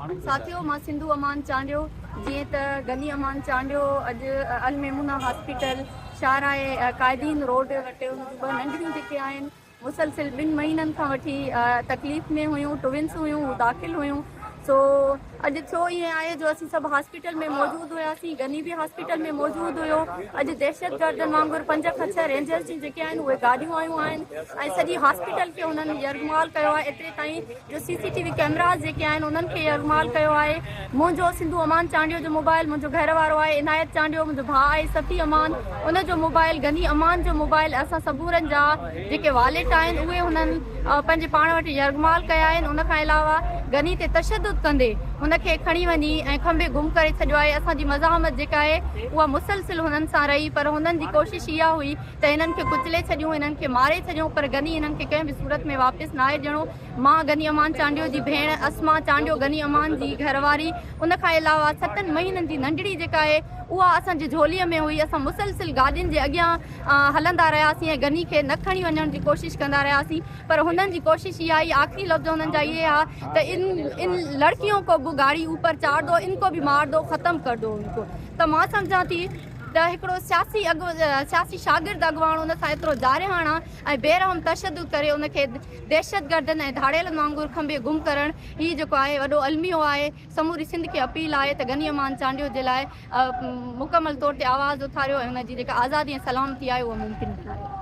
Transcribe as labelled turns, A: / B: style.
A: ساٿيو مان سنڌو امان چانڊيو جيئن ته غني امان چانڊيو اڄ الميمونا هاسپيٽل شاهراهه قائدين روڊ وٽ ان جون ٻه ننڍڙيون جيڪي آهن مسلسل ٻن مهينن کان وٺي تڪليف ۾ هيون ٽوئنس هيون هو داخل هيون سو اڄ ٿيو ائين آهي جو اسين سڀ هاسپيٽل ۾ موجود هياسين غني به هاسپيٽل ۾ موجود هيو اڄ دهشتگردن وانگر پنج کان ڇهه رينجرز جون جيڪي آهن اهي گاڏيون آيون آهن ۽ سڄي هاسپيٽل کي هنن يرغمال ڪيو آهي ايتري تائين جو سي سي ٽي وي ڪئميراز جيڪي آهن انهن کي يرغمال ڪيو آهي منهنجو سنڌو امان چانڊيو جو موبائل منهنجو گهر وارو آهي عنايت چانڊيو منهنجو ڀاء آهي صفي امان ان جو موبائل غني امان جو موبائل اسان سمورن جا جيڪي واليٽ آهن اهي هنن پنهنجي پاڻ وٽ يرغمال ڪيا آهن ان کان علاوه غني تي تشدد ڪندي هن کي کڻي وڃي ۽ کنڀي گم ڪري ڇڏيو آهي اسان جي مزاحمت جيڪا آهي اها مسلسل هنن سان رهي پر هنن جي ڪوشش اها هئي ته هنن کي ڪچلي ڇڏيون هنن کي ماري ڇڏيون پر غني هنن کي ڪنهن به صورت ۾ واپس ناهي ڏيڻو مان غني امان چانڊيو جي ڀيڻ اسما چانڊيو غني امان جي گهر واري ان کان علاوه ستن مهينن جي ننڍڙي جيڪا آهي اها اسان جي جهولي ۾ هئي اسان مسلسل گاڏين جي اڳيان هلندا رهياسين ۽ غني کي نه کڻي وڃڻ جي ڪوشش ڪندا رهياسين پر هنن جي ڪوشش اها هئي آخري لفظ هنن جا اهي ها ته ان ان لڙڪيون کو به گاڙي اوپر چاڙ دو ان کو به مار دو ختم ڪر دو ان کو ته مان سمجهان ٿي ته هڪڙو سياسي سياسي شاگرد اڳواڻ ان سان ايترو جارحاڻا ۽ بي رحم تشدد ڪري ان کي دهشتگردن ۽ ڌاڙيلن وانگر کنڀي گم ڪرڻ هي جيڪو آهي وڏو الميو آهي سموري سنڌ کي اپيل آهي ته غني امان چانڊيو جي لاء مڪمل طور تي آواز اٿاريو ۽ ان جي جيڪا آزادي ۽ سلامتي آهي اها ممڪن بڻايو.